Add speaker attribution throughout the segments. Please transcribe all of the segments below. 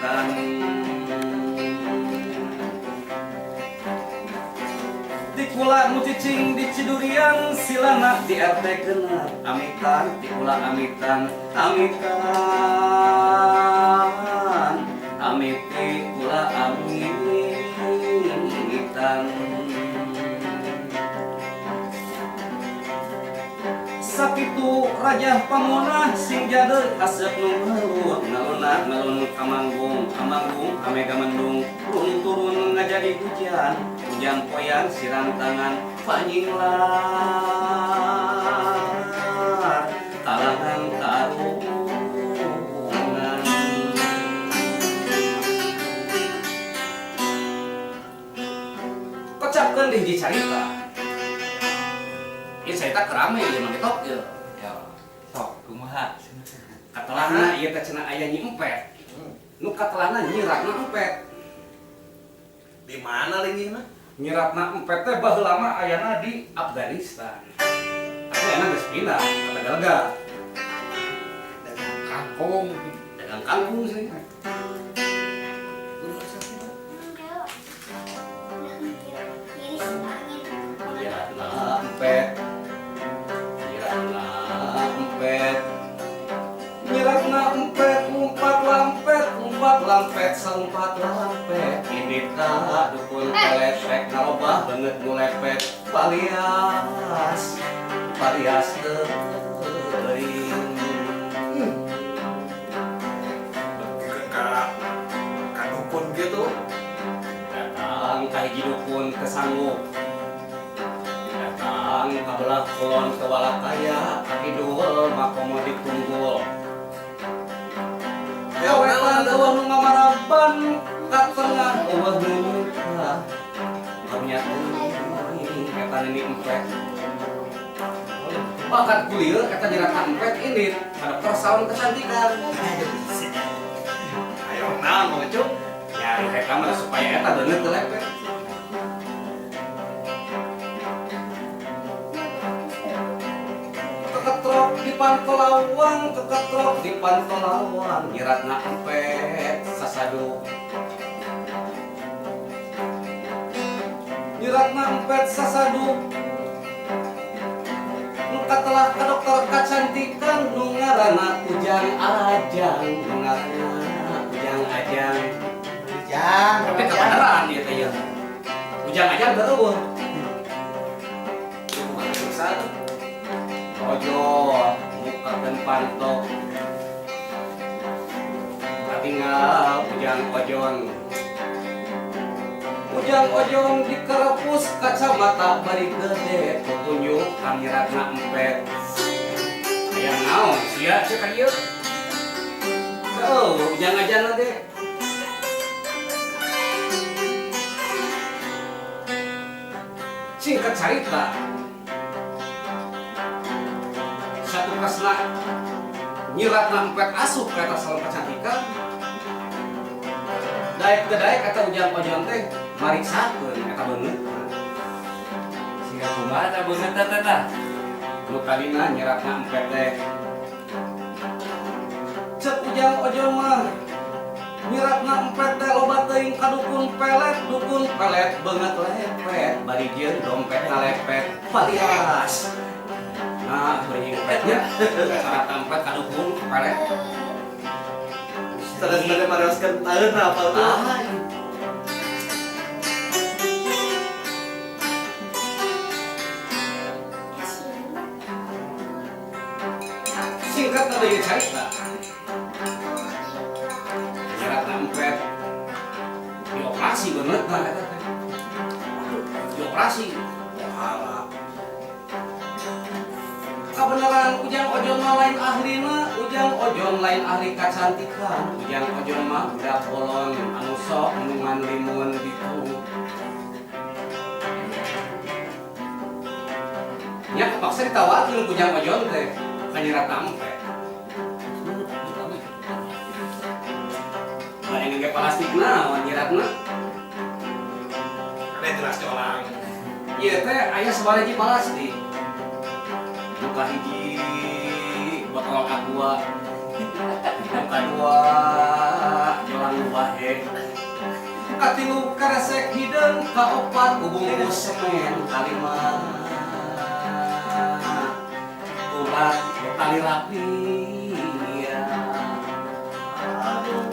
Speaker 1: Amitan. Ti kula nu cicing di Cidurian, silana di RT 6, amitan ti kula amitan, amitan, amit ti kula amitan. Sakitu rajah pamunah sing jade asep nu ngelut ngelunak ngelun kamanggung kamanggung kamega mendung turun turun ngajadi hujan hujan poyan siram tangan panyinglar talangan tarungan. Kocapkeun di hiji carita. Ieu carita kerame ieu mah tok ieu.
Speaker 2: Ya, sok kumaha?
Speaker 1: Katelahna ieu teh cenah aya Nyi Empet. Nu katelahna nyiratna empet.
Speaker 3: Di mana linggihna?
Speaker 1: Nyiratna empet teh baheula mah ayana di Afghanistan. Tapi ayeuna geus pindah ka Tegallega.
Speaker 3: Dagang
Speaker 2: Kangkung.
Speaker 1: Dagang kangkung sih.
Speaker 4: Enggak. Iris angin.
Speaker 1: Nyiratna empet. Nyiratna empet. Nyiratna empet lumpat lampet, lumpat lampet, salumpat lampet. Indit ka dukun pelet rek ngarobah beungeut nu lepet. Palias, palias teuing.
Speaker 3: Beuki ka dukun gitu.
Speaker 1: Datang ka hiji dukun teu sanggup. Datang ka belah kulon ke Walakaya, ka kidul makomo ditunggul. Ka wetan euweuh nu ngamaraban, ka tengah euweuh nu nyuka. Karunya teuing eta nini empet. Bakat kuliah eta nyiratna empet indit ka dokter salon kecantikan.
Speaker 3: Ayo naon mau ngecuk?
Speaker 1: Nyari eta mah supaya eta beungeut teu lepet. Keketrok di pantolawang, keketrok di pantolawang, nyiratna empet sasadu. Nyiratna empet sasadu. Nu katelah ka dokter kacantikan nu ngaranna Ujang Ajang, nu ngaranna Ujang Ajang.
Speaker 5: Ujang,
Speaker 1: Tapi kebenaran ieu teh ieu. Ujang Ajang teu euweuh. Ojo mukakeun panto. Katinggal Ujang Ojon. Ujang Ojon dikerepus kacamata bari gede tutunjuk ka nyiratna empet. Aya naon sia cek ka dieu? Oh, Ujang Ajang ge. Singkat carita, satu kasna nyiratna empet asup ka eta salon kecantikan. Daek teu daek eta Ujang Ojon teh mariksakeun eta beungeutna.
Speaker 2: Siga kumaha tah beungeut teh tah?
Speaker 1: Nu tadina nyiratna empet teh. Cek Ujang Ojon mah nyiratna empet teh loba teuing ka dukun pelet beungeut lepet, bari jeung dompetna lepet, palias. Nah, beuring empetnya, syarat empet ka dukun pelet.
Speaker 3: Terus tadi maroskeun taeun apa tuh?
Speaker 1: Ah, singkat ada yang carita. Nyiratna empet dioperasi beungeut nah eta teh. Dioperasi.
Speaker 3: Wahala.
Speaker 1: Kabeneran Ujang Ojon mah lain ahlina, Ujang Ojon lain ahli kacantikan. Ujang Ojon mah budak bolon anu sok nungan limun ditu. Nya kepaksa ditawarkeun ku Ujang Ojon teh ka nyiratna empet. Lain ngangge plastik naon nyiratna?
Speaker 3: Ada jelas orang.
Speaker 1: Ieu teh aya sabaraha plastik. Nu kahiji botol Aqua, nu kadua jolang. Katilu keresek hideung, kaopat bubungkus semen, kalima ulat tali rafia. Aduh,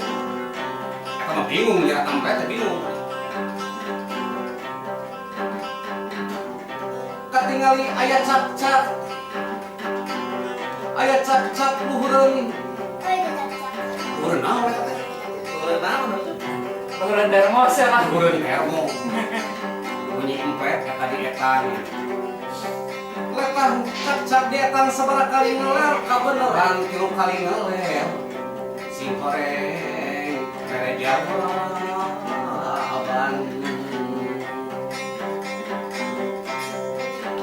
Speaker 1: eta mah bingung nyirat empet teh, bingung. Katingali aya cak-cak, aya cak-cak luhureun.
Speaker 4: Oh, itu cak-cak.
Speaker 1: Luhureun naon eta teh?
Speaker 3: Luhureun naon atuh?
Speaker 2: Luhureun termos ya lah.
Speaker 1: Luhureun termos. Bunyi empet eta di etang. Letah cak-cak di etang sabaraha kali ngeler, kabeneran tilu kali ngeler. Sing horeng mere jawaban.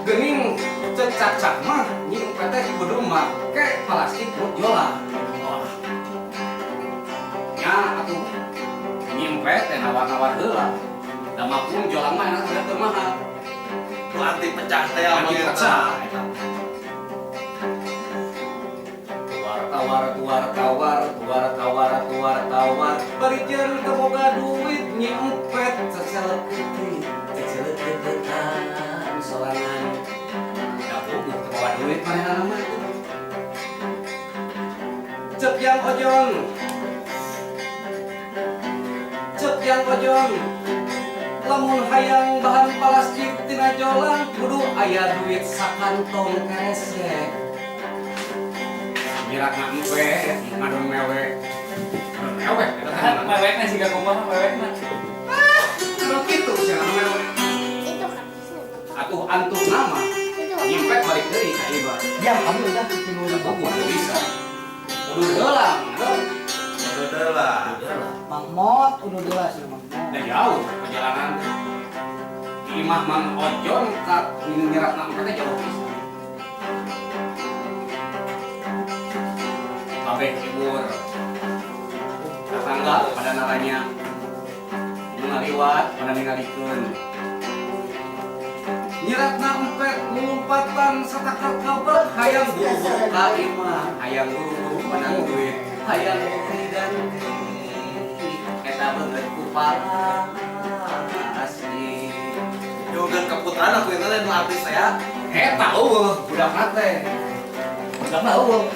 Speaker 1: Geuning cek cak-cak mah nyi empet teh kudu make plastik nu jolang. Wah. Nya atuh nyi empet teh nawar-nawar heula. Da maklum jolang mah enak teu mahal.
Speaker 3: Nu anti pecah teh.
Speaker 1: Anti pecah eta. Tuar tawar tuar tawar tuar tawar tuar tawar, bari jeung teu boga duit nyi empet cecelekeut ceceleketan sorangan. Da puguh teu boga duit manehna mah. Cek yang ojon, cek yang ojon, lamun hayang bahan plastik tina jolang kudu aya duit sakantong keresek. Nyiratna empet ngadon mewek, ngadon mewek eta teh.
Speaker 2: Mewekna siga kumaha mewekna?
Speaker 1: Ah, kitu cenah mewek.
Speaker 4: Itu kartusnya, Bapak.
Speaker 1: Atuh antuk nama
Speaker 4: Itu.
Speaker 1: Nyempet balik deui ka imah.
Speaker 5: Diam kamu udah bikin ulah.
Speaker 1: Puguh teu bisa. Kudu heula, aduh.
Speaker 3: Kudu heula.
Speaker 1: Kudu heula.
Speaker 5: Mang Mot, udah jelas ya Mang Mot.
Speaker 1: Da jauh perjalanan teh. Di imah Mang Ojon ka nyiratna empet teh jauh pisan. Kabeh hibur. Tetangga pada naranya. Nu ngaliwat pada ningalikeun. Nyiratna empet ngulumpatan satakar kabar, hayang buru-buru ka imah, hayang buru-buru menang duit, hayang diganti eta beungeut ku plastik.
Speaker 3: Nyuhunkeun keputraan aku itu teh nu artis saya.
Speaker 1: Eta eueuh budakna teh. Budakna eueuh.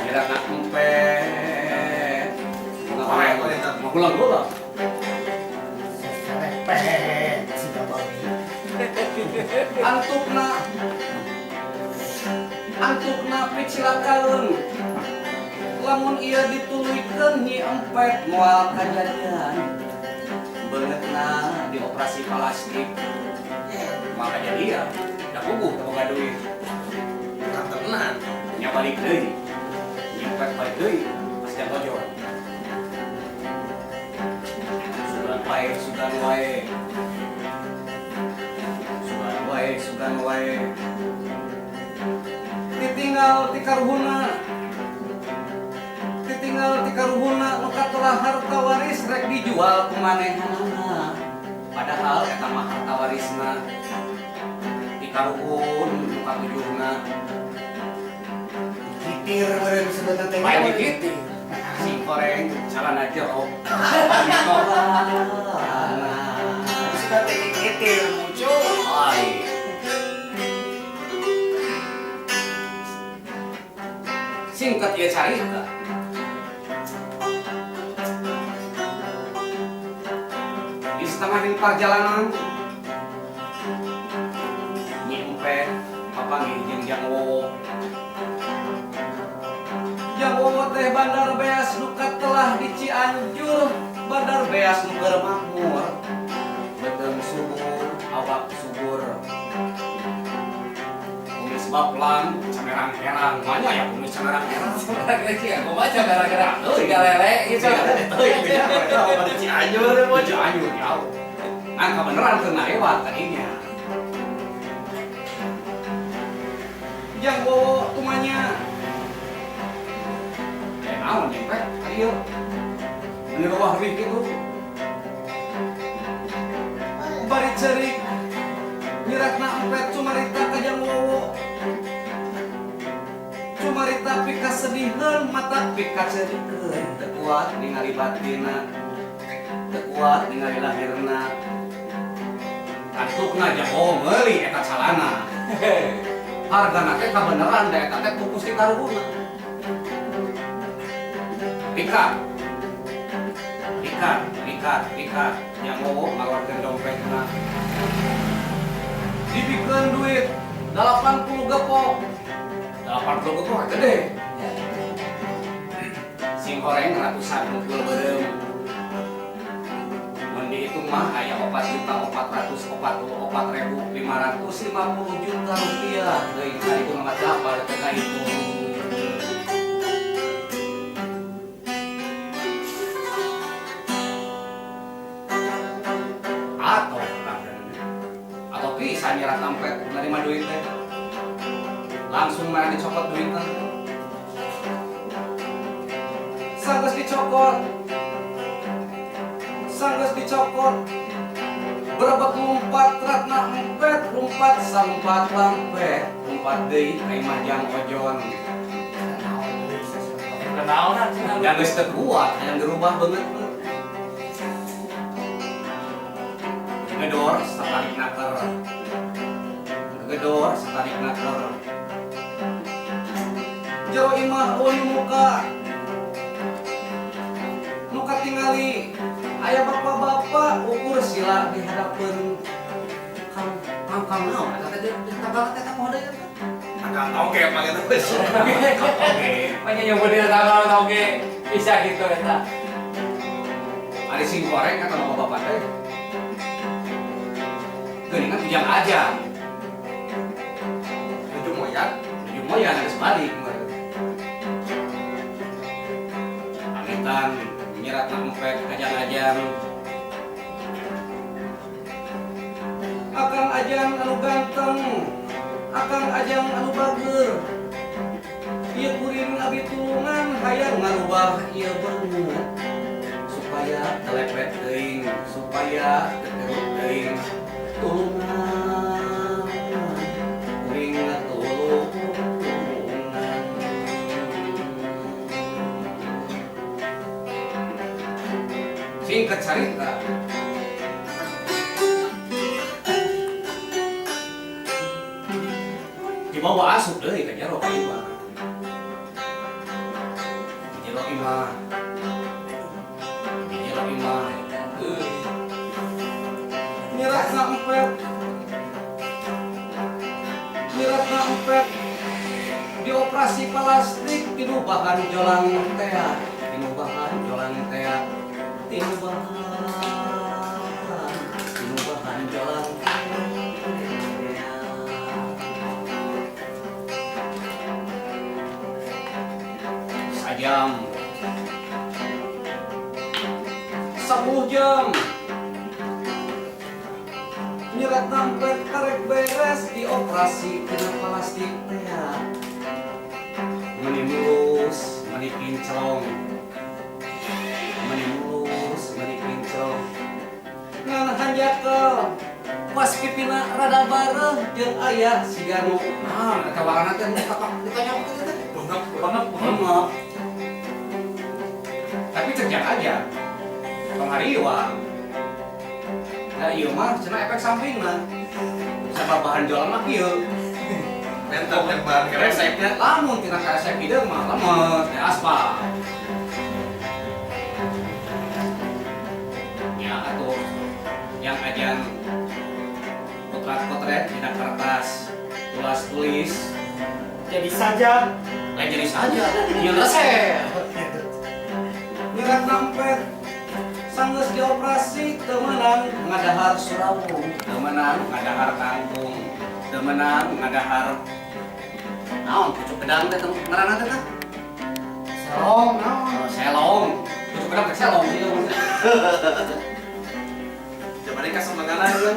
Speaker 1: Nyiratna empet.
Speaker 3: Korek eta.
Speaker 1: Ngulang-ngulang.
Speaker 5: Serepet si babi.
Speaker 1: Antukna antukna picilakaeun. Lamun ieu dituluykeun nyi empet moal kajadian. Beungeutna dioperasi plastik. Moal kajadian. Da puguh teu boga duit.
Speaker 3: Kantenan.
Speaker 1: Nya balik deui. Nyi empet balik deui pas jam ojo. Sugan wae, sugan wae. Sugan wae, sugan wae. Ditinggal ti karuhuna. Ditinggal ti karuhuna nu katelah harta waris rek dijual ku manehanana. Padahal eta mah harta warisna ti karuhun nu katujuhna.
Speaker 5: Kitir meureun sebenarnya teh.
Speaker 1: Bae dikitir. Sing koreng calana jero.
Speaker 5: Sudah teh kitir muncul.
Speaker 1: Ai. Singkat ieu carita. Di setengah perjalanan nyi empet papanggih jeung Jang Wowo. Jang Wowo teh bandar beas nu katelah di Cianjur, bandar beas nu keur makmur. Beuteung subur, awak subur. Kumis baplang, camerang-herang. Manya ya kumis camerang-herang.
Speaker 2: Siga kumaha camerang-herang? Siga lele gitu.
Speaker 1: Teuing beda.
Speaker 3: Di Cianjur ya,
Speaker 1: Di Cianjur jauh. Nah, kebeneran keur ngalewat tadinya. Jang Wowo tumanya. Eh, naon nyempet tadi yeuh. Ini bawah rik itu. Bari cerik. Nyiratna empet cumarita ka Jang Wowo. Marita pikasediheun mata pikaceurikeun teu kuat ningali batinna, teu kuat ningali lahirna. Antukna jago meuli eta calana. Hargana teh kabeneran da eta teh ku Gusti karuhunna. Pikat. Pikat, pikat, pikat. Yang mau ngaluarkeun dompetna. Dibikeun duit 80 gepok. 80 gepok gede. Sing goreng ratusan mukul beureum. Mun dihitung mah aya 4.444.550 juta rupiah. Deui kali itu mah dapat teu kahitung. Atau atau bisa nyerat dompet nerima duit teh. Langsung mana dicopot duitnya. Sanggeus dicokot. Sanggeus dicokot. Berebet ngumpat ratna empet, lumpat sampat lampet, lumpat deui ka imah Jang Ojon.
Speaker 2: Kenaonan cenah.
Speaker 1: Yang geus teu kuat, yang dirubah beungeut mah. Gedor satarik naker. Gedor satarik naker. Jero imah eueuh muka. Nu katingali aya bapak-bapak ukur sila di hadapeun kang kang kang naon eta teh di tanggal teh teh deui eta.
Speaker 3: Agak tongke emang itu wes.
Speaker 1: Oke.
Speaker 2: Makanya yang bener tanggal oge bisa gitu eta.
Speaker 1: Ari sing goreng kata bapak-bapak teh. Geuningan ujang aja.
Speaker 3: Nuju moyan.
Speaker 1: Nuju moyan geus balik. Pamitan nyerat empek ajang-ajang. Akang ajang anu ganteng, akang ajang anu bager. Ieu kuring abi tulungan hayang ngarubah ieu beungeut supaya telepet teuing, supaya teu kerut teuing. Tulungan kuring tulungan. Singkat cerita, dibawa asup deui ka jero ka imah. Di jero imah. Di jero imah. Nyeratna empet. Nyeratna empet. Dioperasi plastik tinu bahan jolang tea, tinu bahan jolang tea. Tinu bahan jolang tea. Sajam 10 jam nyerat dompet karek beres dioperasi kena plastik tea. Meni mulus, meni kinclong. Meni mulus, meni kinclong. Ngan hanjakal pas pipina rada bareuh jeung aya siga nu ah eta warna teh nu kapak ditanya teh.
Speaker 3: Bengep.
Speaker 2: Bengep,
Speaker 1: bengep. Tapi cek aja. Tong hariwang. Nah ieu mah cenah efek sampingna. Sabab bahan jualan mah kieu.
Speaker 3: Benten teh bahan kereseknya.
Speaker 1: Lamun tina karesek hideung mah lemet teh aspal. Ya atuh yang ajan potret-potret dina kertas, tulas-tulis
Speaker 5: Jadi saja.
Speaker 1: Lain jadi saja. Ieu resep. Nyerat dompet sanggeus dioperasi teu meunang ngadahar surawung, teu meunang ngadahar kangkung, teu meunang ngadahar naon pucuk gedang teh ngaranna teh tah?
Speaker 5: Selong naon?
Speaker 1: Oh, selong. Pucuk gedang teh selong ieu.
Speaker 3: Jamane kasenengan aja.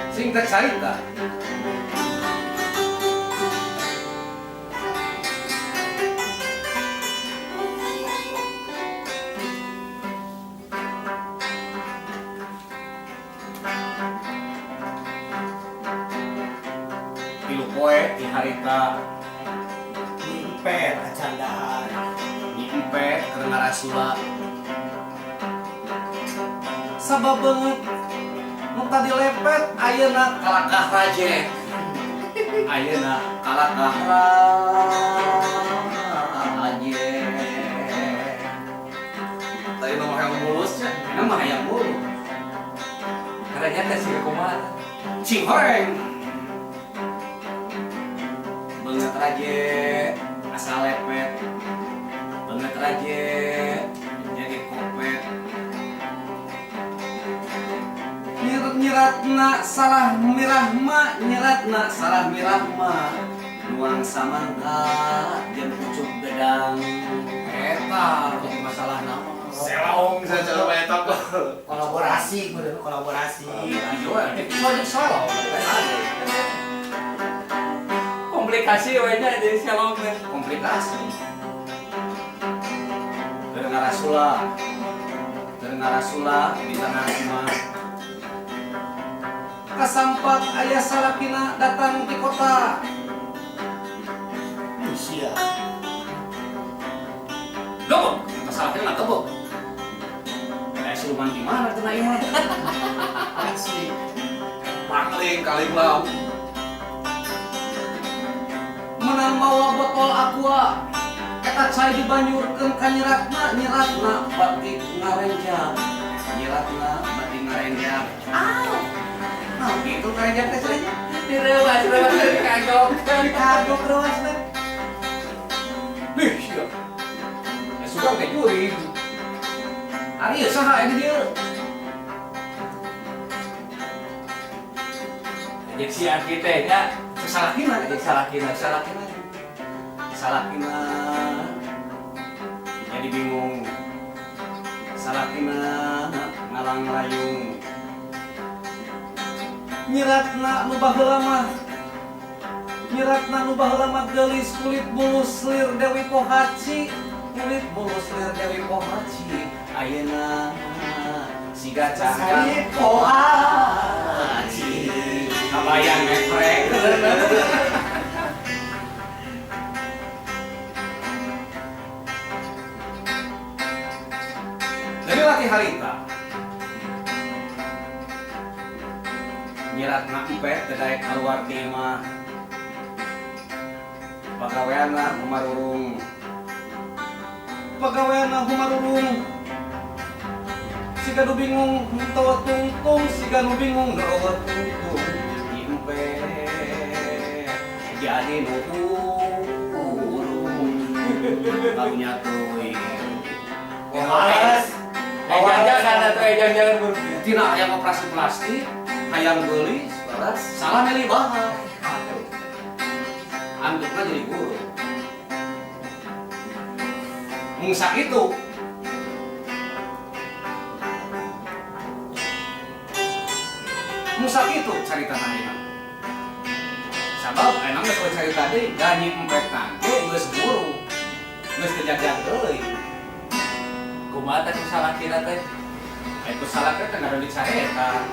Speaker 1: Singkat cerita, harita.
Speaker 5: Nyempet acan dahar.
Speaker 1: Nyempet keur ngarasula. Sabab beungeut nu tadi lepet ayeuna kalakah raje. Ayeuna kalakah raje.
Speaker 3: Tadi nama hayang mulus nya.
Speaker 1: Ayeuna mah hayang mulus.
Speaker 2: Karanya teh siga kumaha?
Speaker 1: Cihoreng. Beungeut raje asal lepet. Beungeut raje jadi kopet. Nyiratna salah mirahma, nyiratna salah mirahma. Nuang samangka jeung pucuk gedang. Eta jadi masalah nama.
Speaker 3: Selong saya coba eta.
Speaker 5: Kolaborasi, bener kolaborasi.
Speaker 1: Iya, itu selong.
Speaker 2: Komplikasi we nya jadi selong teh.
Speaker 1: Komplikasi. Keur ngarasula. Keur ngarasula di tengah imah. Kasampak aya salakina datang di kota.
Speaker 5: Sia.
Speaker 1: Gebek, salakina gebek. Kayak siluman di mana teu imah?
Speaker 5: Asli.
Speaker 3: Pangling kaling lau.
Speaker 1: Menang mawa botol aqua. Eta cai dibanjurkeun ka nyiratna, nyiratna batik ngarenjak. Nyiratna batik ngarenjak. Aw. Nah, gitu ngarenjak teh cenah.
Speaker 2: Direuwas reuwas kagok.
Speaker 1: Kagok reuwas teh. Ih, sia. Ya suka teh jurig. Ari ieu saha ini dieu?
Speaker 2: Jeung si Aki teh nya
Speaker 1: Salakina,
Speaker 2: jeung salakina.
Speaker 1: Salakina. Salakina. Jadi bingung. Salakina ngalang rayung. Nyiratna nu baheula mah. Nyiratna nu baheula mah geulis kulit bulus lir Dewi Pohaci. Kulit bulus lir Dewi Pohaci. Ayeuna siga cangkang Pohaci. Kabayang ngeprek. Jadi laki harita. Nyiratna empet teu daek kaluar ti imah. Pagaweanna humarurung. Pagaweanna humarurung. Siga nu bingung henteu tungtung, siga nu bingung henteu tungtung. Empet jadi nu urung. Karunya teuing.
Speaker 5: Males.
Speaker 2: Jangan atuh jangan buru.
Speaker 1: Tina hayang operasi plastik, hayang geulis, salah milih bahan. Antukna jadi guru. Mung sakitu. Mung sakitu carita ayeuna. Sabab ayeuna geus we carita deui, ganyi empet ge geus guru. Geus teu jajan deui.
Speaker 2: Kumaha teh salakina teh?
Speaker 1: Itu salakina teh ngaran dicareta.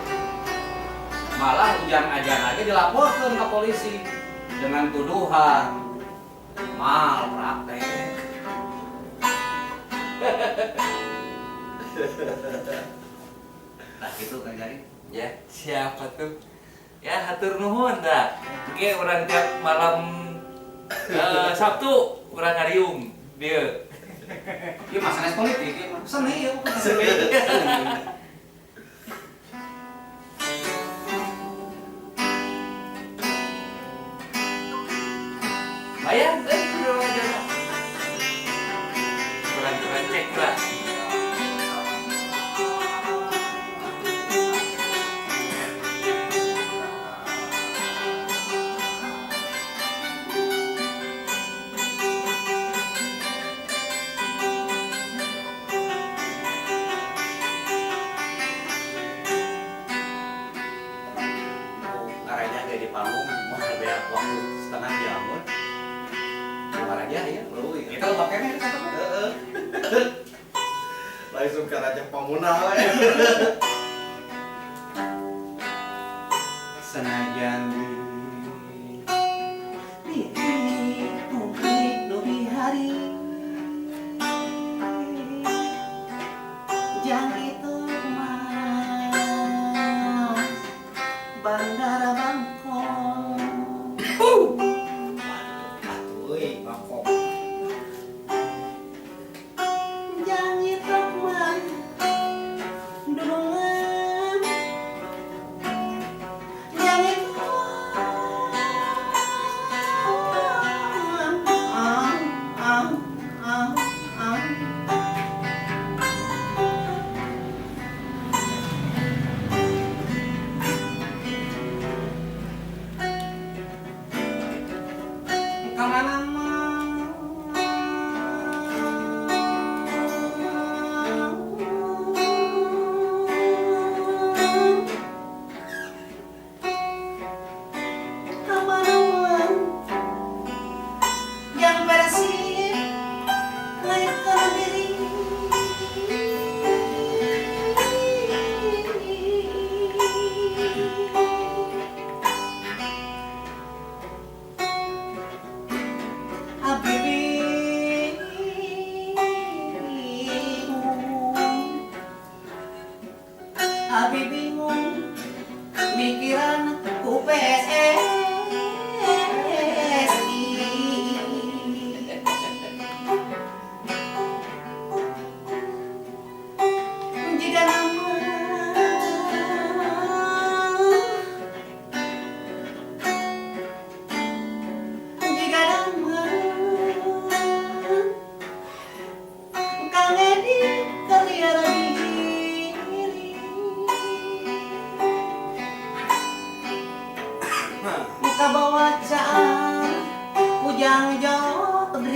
Speaker 1: Malah ujang ajan aja dilaporkeun ke polisi dengan tuduhan malpraktek. Nah gitu kan jadi.
Speaker 2: Ya, siapa tuh? Ya hatur nuhun dah. Oke, orang tiap malam Sabtu urang ngariung dia.
Speaker 1: Iya masalah politik, ya seni ya, bukan seni.
Speaker 2: Bayar, kurang cek lah.
Speaker 1: Ngaranya gak di panggung, mah banyak waktu setengah jam. Ngaraja ya, kita lupa kene kata.
Speaker 3: Langsung ke Raja Pamunah.
Speaker 1: Senajan di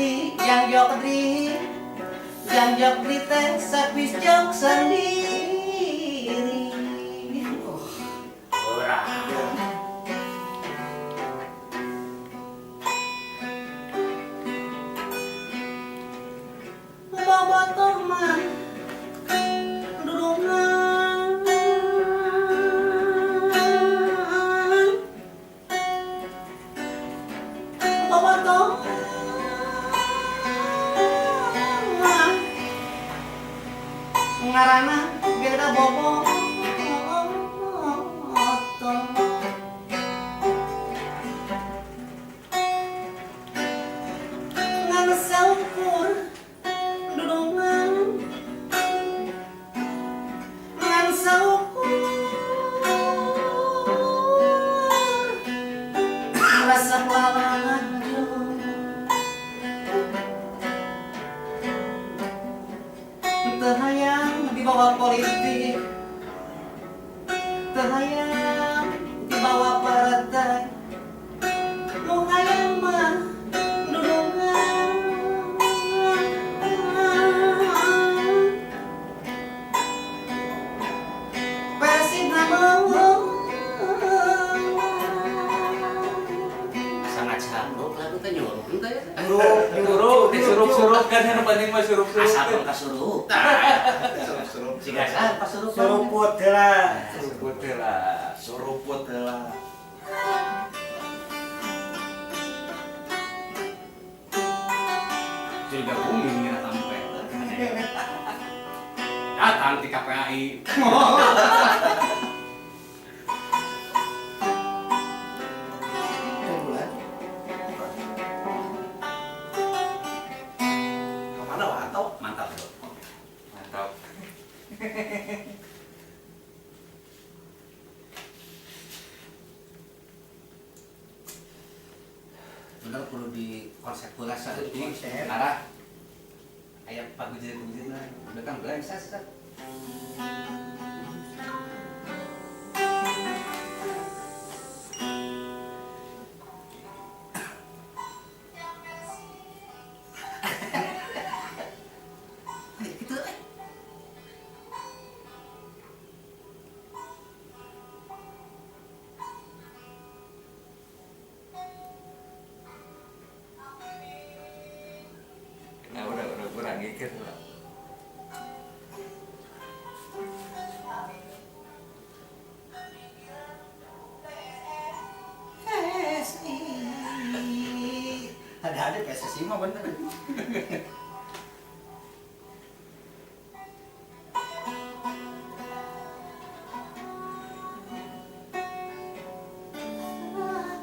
Speaker 1: Jokdri, Jang Jokdri, Jang Jokdri teh servis jok sendiri.
Speaker 5: Ora.
Speaker 1: Bobotoh mah dudungan. Bobotoh mah ngarana beda bobotoh. Ngan saukur dudungan, ngan saukur rasa lalajo. Teu hayang dibawa politik, teu hayang dibawa partai, nu hayang mah dudungan. Persib menang. Sangat sanggup lagu teh nyuruh teh.
Speaker 2: Surup, disurup-surup kan yang penting mah surup-surup.
Speaker 1: Asa pun kasurup.
Speaker 3: Surup-surup.
Speaker 1: Siga saha kasurupan.
Speaker 5: Suruput heula.
Speaker 2: Suruput lah.
Speaker 3: Suruput heula.
Speaker 1: Curiga bumi ngira tampe. Datang di KPAI.
Speaker 5: Teh bulan.
Speaker 3: Kemana wah atau?
Speaker 1: Mantap bro.
Speaker 2: Mantap.
Speaker 1: Bener perlu di konsep pula saeutik.
Speaker 5: Konsep.
Speaker 1: Arah aya pagujeun-gujeunna. Udah kan blank sas. Gitu eh.
Speaker 2: Nah, udah kurang ngikir lah.
Speaker 5: PSI. Ada-ada PSSI mah bener.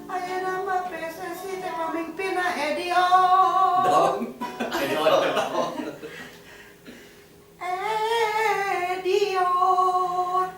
Speaker 5: Ayeuna mah PSSI teh pamimpinna Edi On.
Speaker 1: Dong.
Speaker 5: Edi On.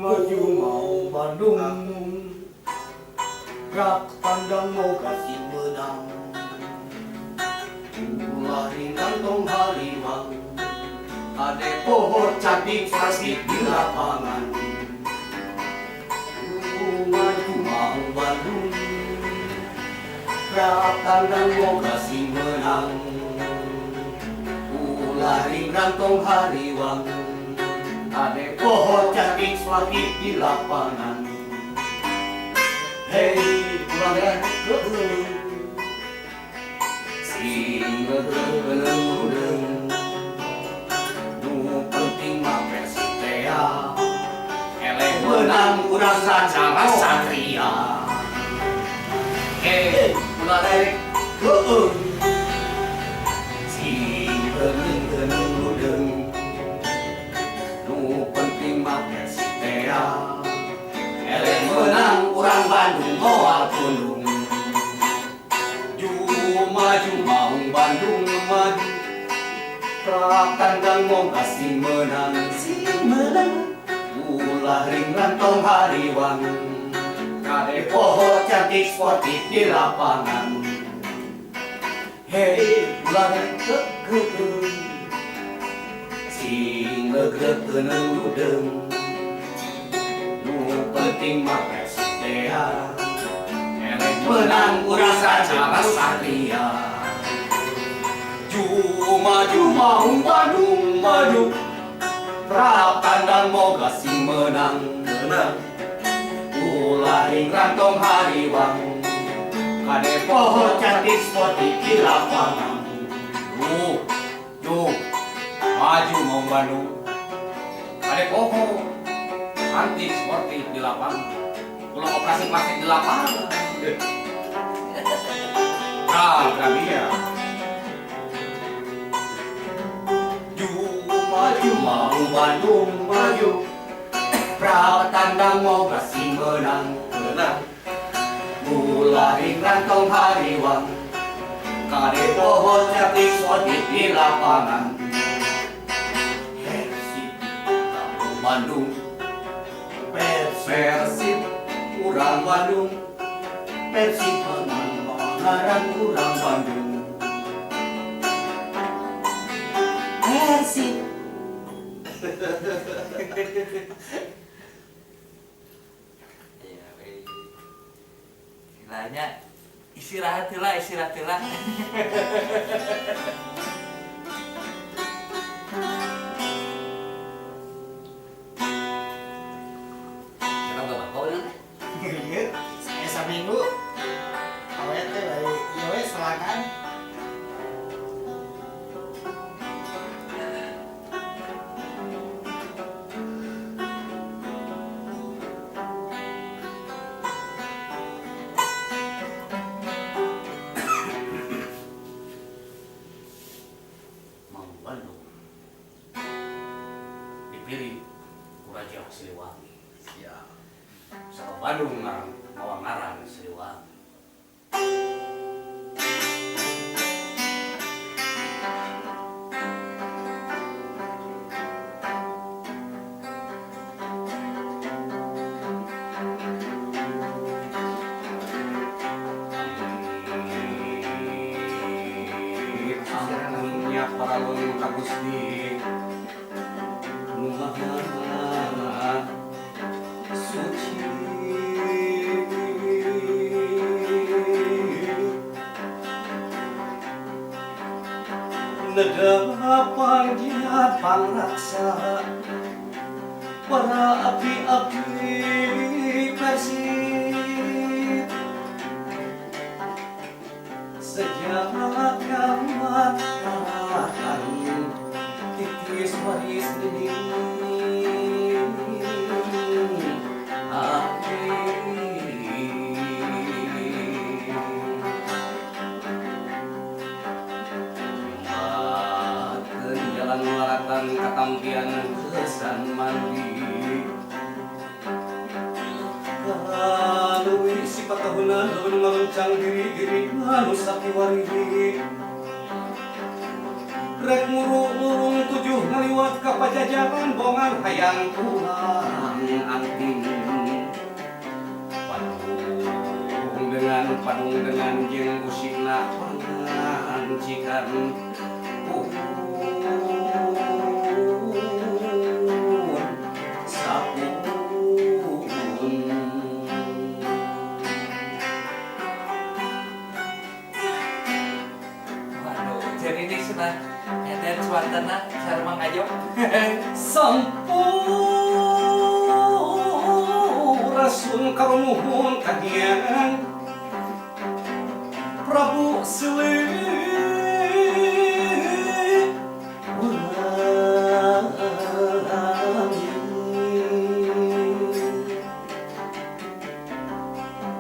Speaker 5: Maju mau Bandung, rak tandang mau kasih menang.
Speaker 1: Ulah di kantong harimau, ade pohon cantik plastik di lapangan. Maju mau Bandung, rak tandang mau kasih menang. Ulah ringrang tong hariwang. Kade poho cantik sportif di lapangan. Hei, ulah rek keueung. Sing reugreug. Nu penting mah Persib tea. Eleh menang urang sacara satria. Hei, ulah rek keueung. Sing reugreug. Nu penting mah Persib tea. Eleh menang urang Bandung moal pundung. Ju maju maung Bandung maju. Prak tandang moga sing menang, sing menang. Ulah ringrang tong hariwang. Kade poho cantik sportif di lapangan. Hei, ulah rek keueung. Sing reugreug euneung. Nu penting mah Persib tea. Eleh menang urang sacara satria. Ju maju maung Bandung maju. Prak tandang moga sing menang.
Speaker 3: Menang.
Speaker 1: Ulah ringrang tong hariwang. Kade poho cantik sportif di lapangan. Duh, duh, maju maung Bandung. Kade poho cantik sportif di lapangan. Ulah operasi plastik di lapangan. Nah, Gramia. Ju maju maung Bandung maju. Prak tandang moga sing menang.
Speaker 3: Menang.
Speaker 1: Ulah ringrang tong hariwang. Kade poho cantik sportif di lapangan. Persib kamu Bandung. Persib urang Bandung. Persib menang ngaran urang Bandung. Persib.
Speaker 2: Iya, we. Istilahnya istirahat heula, istirahat heula.
Speaker 1: Kita gak bakal kan?
Speaker 5: Iya, saya saminggu. Awet teh bari ieu we selangan.
Speaker 1: Maung Bandung dipilih ku Raja Siliwangi.
Speaker 3: Siap.
Speaker 1: Sama Bandung ngaran mawa ngaran Siliwangi. Amunnya paralun ka Gusti nu Maha Suci. Nedap panggiat pangraksa para api-api Persib sejak kiamat akan titis waris ini. Makan jalan laratan katampian kesan mandi. Kalui sifat tahunan lawan ngaluncang diri-diri anu sakiwarihi. Rek murung-murung tujuh ngaliwat ka pajajaran bongan hayang tulang anting. Padung dengan jeung usina pangancikan pun sapun.
Speaker 2: Waduh, jadi ini sudah eden suantana. Sar Mang Ajo.
Speaker 1: Sampurasun karumuhun kahiangan Prabu Siliwangi.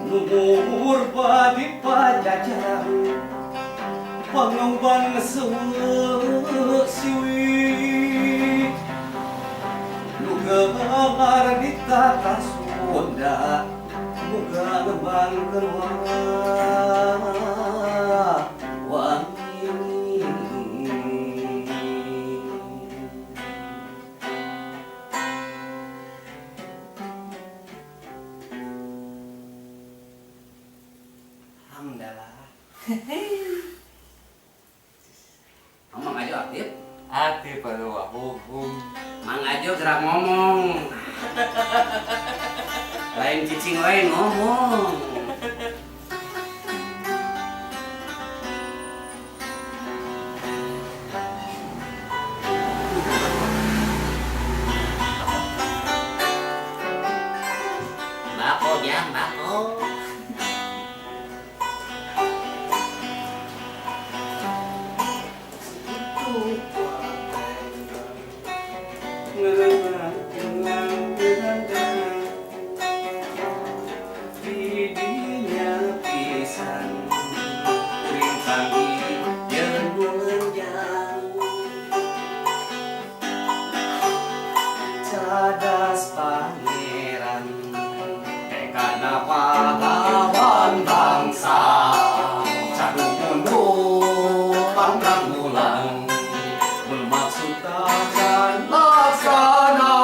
Speaker 1: Numur badi pajajaran pangauban seueuh siwi nu gelar di tata Sunda muga ngembangkeun wangi. Alhamdulillah. Mang Ajo aktif?
Speaker 2: Aktif aduh, hung.
Speaker 1: Mang Ajo gerak ngomong. Lain cicing lain ngomong. Bako jang, bako. Didinya pisan kuring panggih jeung nu ngenjang cadas pangeran tekana pahlawan bangsa cadu mundur pangkang mulang bermaksud takkan laksana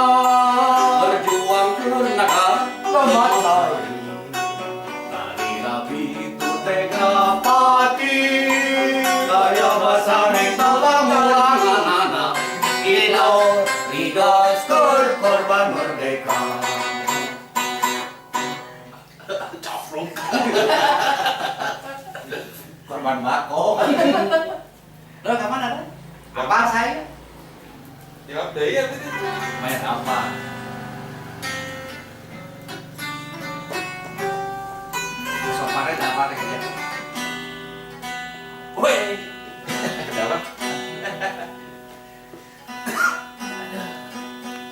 Speaker 1: berjuang keur naga lemah. Tali rapi itu tega pati gaya basareng talang ilo rigas korban merdeka.
Speaker 3: Caflok. Korban bako.
Speaker 1: Lo kapan ada? Apa saya?
Speaker 2: Jawab deui ya itu. Main apa?
Speaker 1: Soparnya apa kayaknya?
Speaker 2: Woi. Ada apa?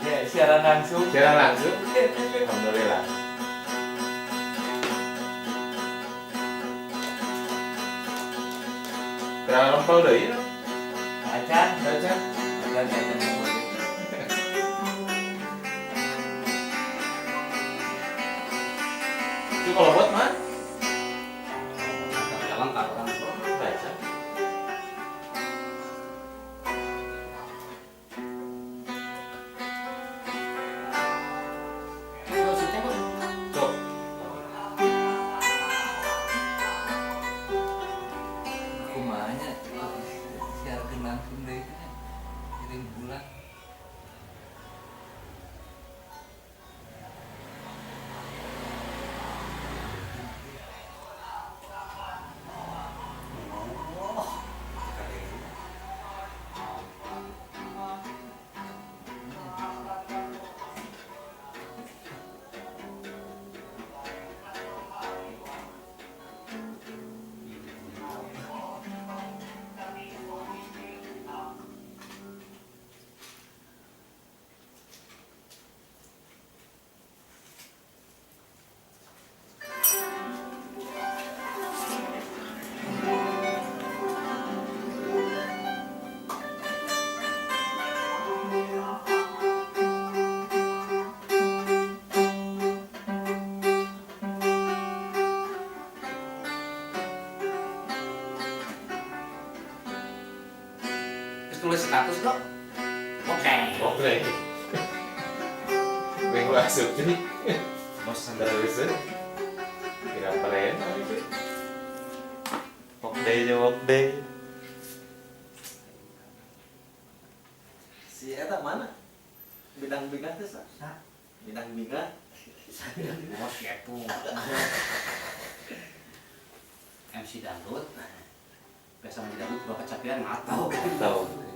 Speaker 2: Ya, siaran langsung.
Speaker 6: Siaran langsung. Alhamdulillah. Kurang lempel deui ya.
Speaker 2: Acan,
Speaker 6: Acan.
Speaker 2: acan, acan.
Speaker 6: Itu kalau buat mah?
Speaker 1: Jalan ka orang.
Speaker 6: Baca.
Speaker 5: Maksudnya kok
Speaker 6: Cok.
Speaker 2: Kumanya siarkan langsung deh kirim bulan.
Speaker 1: Terus tulis status kok. Oke.
Speaker 6: Oke. Minggu asup jadi.
Speaker 1: Bosan.
Speaker 6: Terus ya. Kira peren itu. Work day aja work day.
Speaker 3: Si eta mana? Bidang bingah teh sa? Bidang bingah.
Speaker 1: Bos kepo. MC dangdut. Biasa MC dangdut gua kecapean nggak tahu kan.
Speaker 6: Tahu.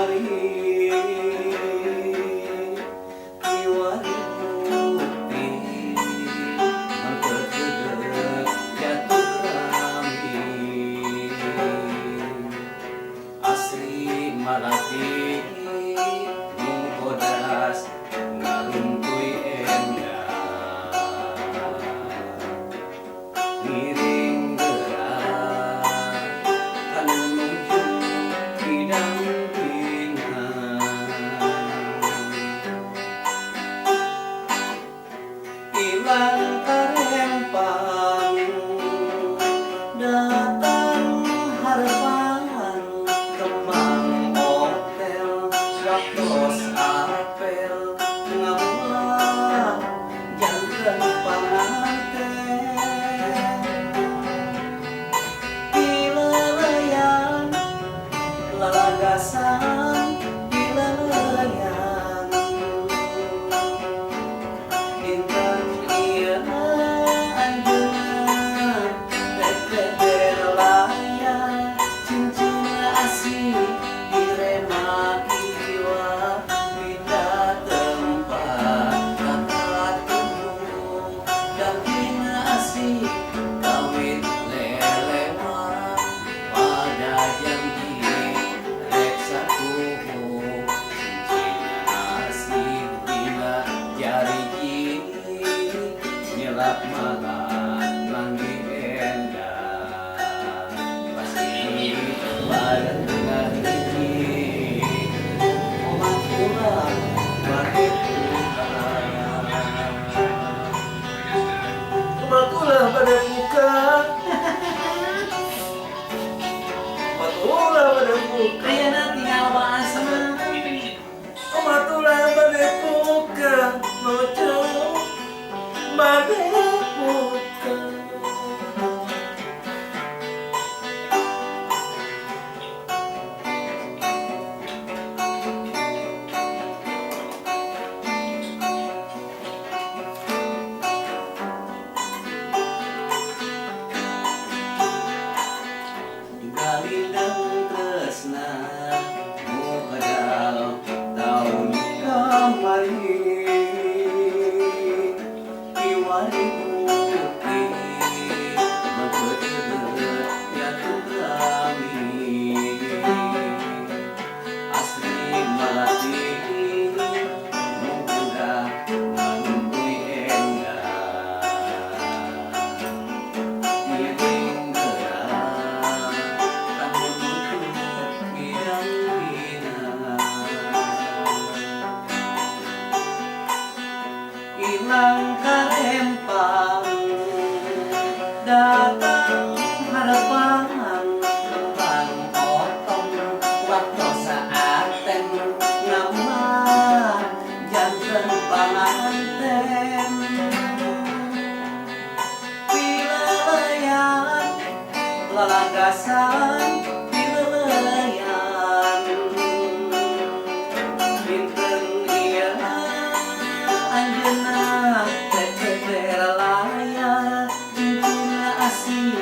Speaker 1: Kamari kiwari bukti mengkedek jatuh kerami asri malati mukodas ngaruntuy endah ngiring gerak kanu nuju kidang bingah ilang karempang datang harapan kembang hotel waktos apel ngabulah janten panganten pileleyan lalagasan pileleyan Intan ieu anjeunna rek laya cincin asih direma kiwa pindah tempat kata tunggu daging asih kawin lelewa pada janji rek sakuhu cincin asih dina jariji nyelap malah manggih endah pasti bareng dengan hiji omat ulah bade buka.
Speaker 3: Omat ulah bade buka. Omat ulah bade buka.
Speaker 1: Ayeuna tinggal bahasna.
Speaker 3: Omat ulah bade buka. Mojo bade buka.
Speaker 1: Galindeng tresna mukedal taun kamari kiwari bukti mengkedek jatuh rami asri malati muda manuntuy endah ngiring gerak kanu nuju kidang bina ilang karempang datang harapan kembang otong waktu saaten nama janten panganten pileleyan lalagasan pileleyan pinten ieu anjeunna teteter laya cincin asih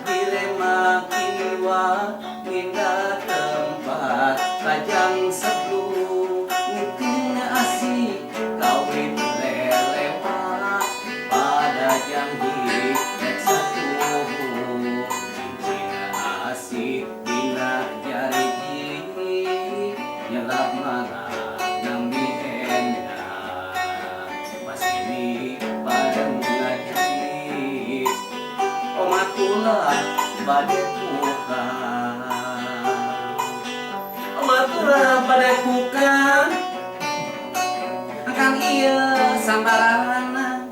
Speaker 1: direma kiwa ngindah tempat lajang sebelum ngiting asih kawin lelewa pada janji rek satuhu cincin asih dina jariji nyelap malah nambi endah masih bareng ngaji omat ulah bade buka. Omat ulah bade buka kang ieu sambarana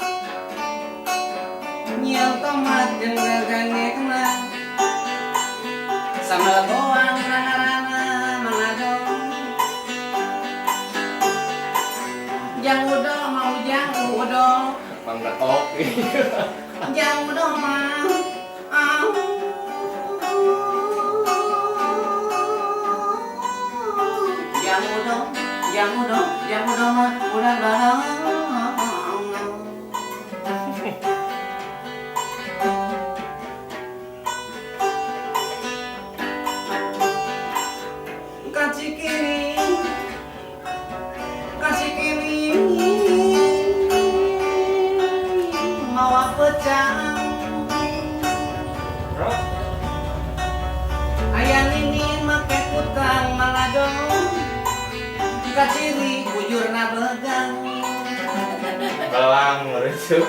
Speaker 1: nyian tomat jeung gagangekna sambal goang rangarana manado jang udo mau jang udo.
Speaker 6: Mang betok.
Speaker 1: Jang udo mau au jang udo jang udo jang udo mah udah barang. Kaci kiri Kaciri bujurna begang.
Speaker 6: Belang merujuk.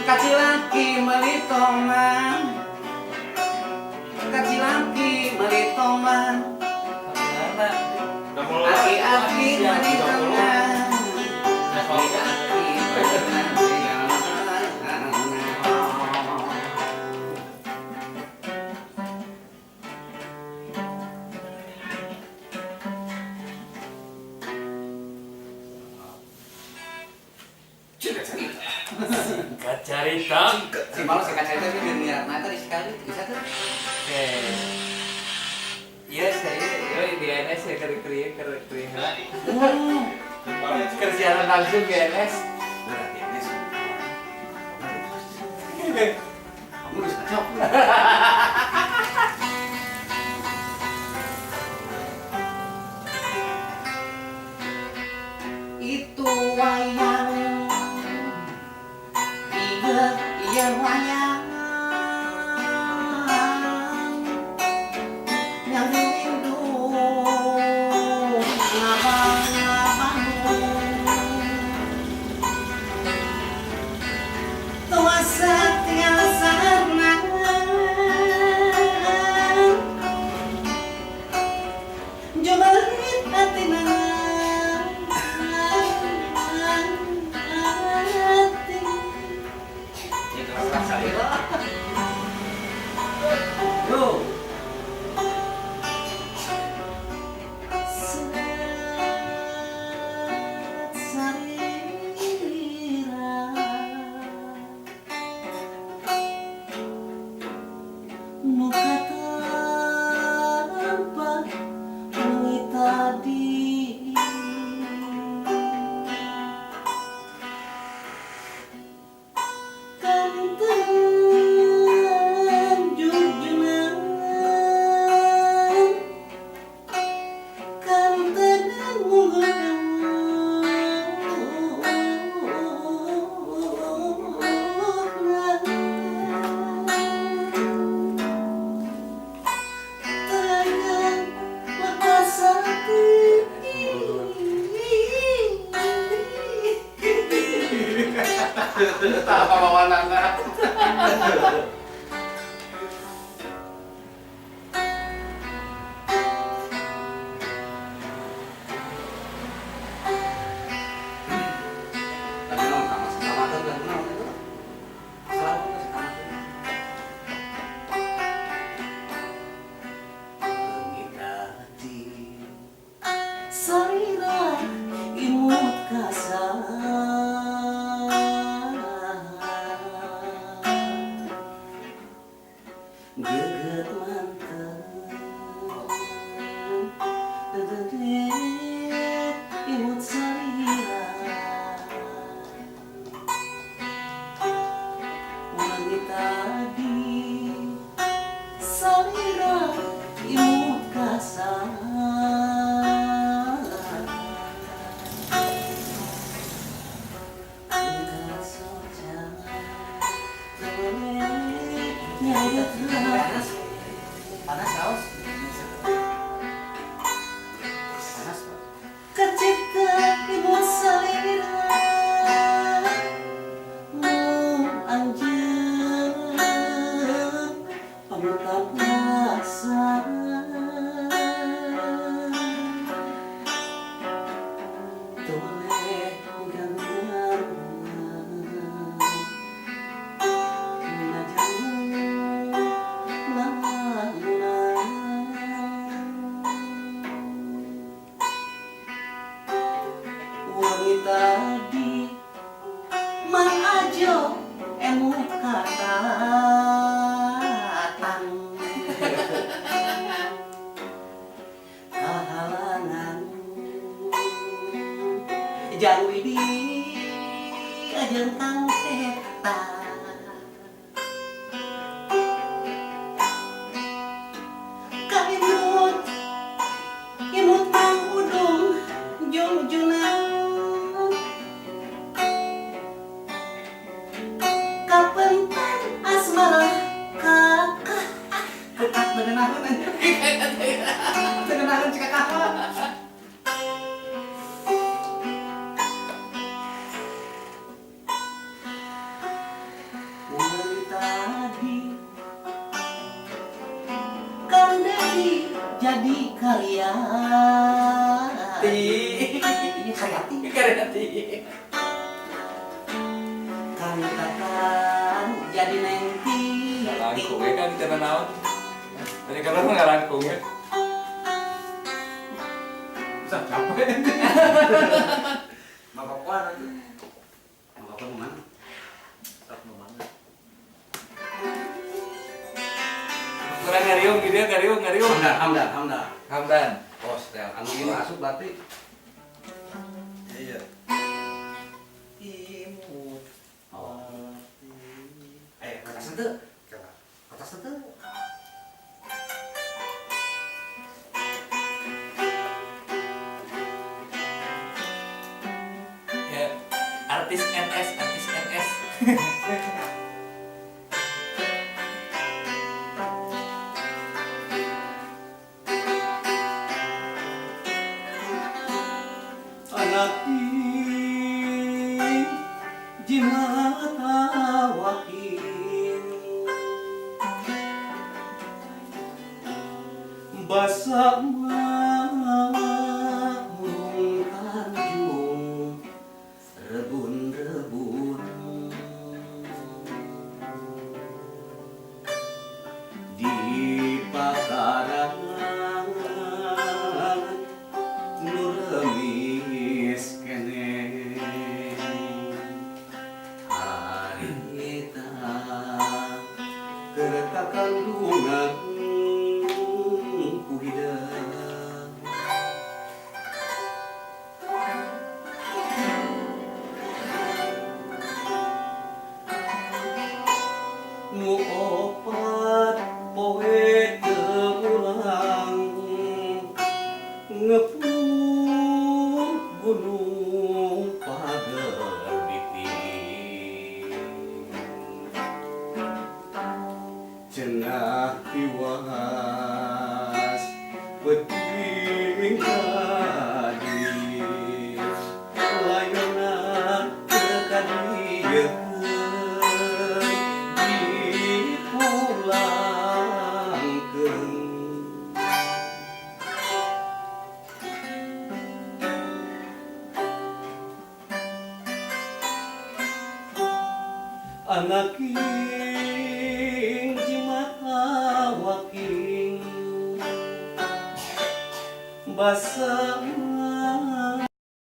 Speaker 1: Kacilaki meuli toman. Kacilaki meuli toman.
Speaker 2: Mana?
Speaker 1: Aki-aki meuli toman. Aki-aki meuli toman.
Speaker 2: Singkat cerita.
Speaker 1: Si malu singkat cerita sih biar niat mata di sekali bisa tuh.
Speaker 2: Oke. Iya saya, yo di NS ya kerja kerja kerja. Kerjaan langsung di NS.
Speaker 1: Berarti NS. Kamu bisa cok. Itu wayang. Iya, iya wayang. Yang rindu ngabang-ngabang. Tua tinggal sana. Jomelit hati hati. Itu rasa Yo.
Speaker 3: Muka tanpa wengi tadi. Kanten jujunan, kanten tangan lepas hati.
Speaker 1: Tak apa bawa. Tapi naon ka mas selamatan dan naon itu? Selamat selamatan. Mengitati
Speaker 3: Sarira imut kasar. Geget mantan Geget imut sarira. Wangi tadi sarira imut kasar.
Speaker 1: Panas, panas saus. Panas.
Speaker 3: Kecipta imut salira mung anjeun pamutan rasa. Toleh gangguan Wangi tadi Mang Ajo emut katatang. Kahalangan Jang Widi ajeng Kang Teta. Kaimut imut Mang Udung jungjunan. Kapentan asmara kakak
Speaker 1: Ketat beneran. Ngenahan cik kakak. Dari tadi Kang Dedi jadi karya.
Speaker 2: Ti.
Speaker 1: Ini karyati.
Speaker 2: Karyati.
Speaker 1: Kang Tatang jadi Neng Titi.
Speaker 2: Ngalangkung we kan cenah naon. Tadi kalau mah ngalangkung we.
Speaker 6: Bisa capek.
Speaker 3: Mabok atuh.
Speaker 1: Mau apa mana?
Speaker 3: Sok nu mana?
Speaker 2: Kurang ngariung gitu ya, ngariung, ngariung.
Speaker 1: Hamdan, Hamdan, Hamdan.
Speaker 2: Hamdan.
Speaker 1: Oh, setel. Anu ini masuk berarti.
Speaker 3: Iya. Imut.
Speaker 1: Oh. Atas itu. Atas itu.
Speaker 2: Ya, artis NS, artis NS.
Speaker 1: Anak jimat awakin basa murung tanjung rebun-rebun di pakarangan nu remis keneh harita keur kakandungan ku hideung. Nu opat poe teu mulang ngepung gunung pager biting cenah tiwas peuting tadi layona teu kadieu dipulangkeun. Anak ing jimat awaking basa